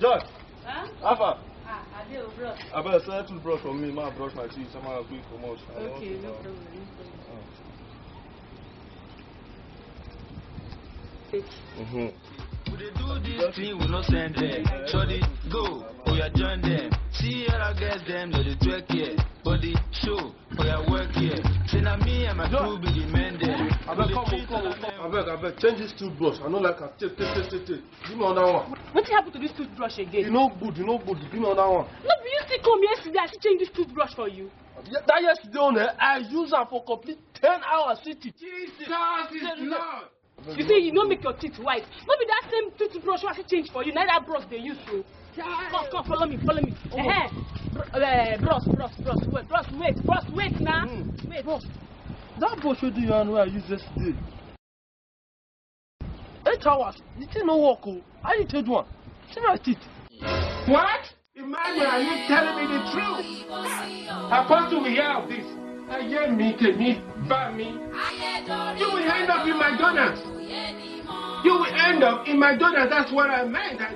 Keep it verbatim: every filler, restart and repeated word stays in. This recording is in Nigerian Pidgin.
Dad, Huh? Alpha. Ah, I dey o, bros. Abeg, sell two brush for me. Ma brush my teeth. Sama quick comot. I wan Okay, no problem, no problem. Take. Mm-hmm. We dey do this thing, we no send them. Shorty, go, oh yeah, join them. See all our girls, them, no dey twerk here. Body show, oh yeah, work here. Say na me and my John. Crew be the men them. Abeg, come, come, come. Abeg, abeg, change this toothbrush. I no like am. Take, take, take, take, take. Give me another one. Wetin happen to this toothbrush again? E no good, e no good. Give me another one. No be you still come yesterday, I still change this toothbrush for you. Ye-, that yesterday one, eh, I use am for complete ten hours, sitting. Jesus is Lord. You see, you no make your teeth white. No be that same toothbrush wey I fit change for you. Na that brush dey use so. Come, come, follow me, follow me. Eh, br-, eh, bros, bros, bros, wait, bros, wait, bros, wait now. Mm. Wait. Bros, that brush wey dey your hand wey I use yesterday. Eight hours, the thing no work o. How you take do am? See my teeth. What? Emmanuel, are you telling me the truth? Apostle will hear of this. Ayé mi, tèmi bá mi. You will end up in McDonald's. You will end up in McDonald's. That's what I meant. I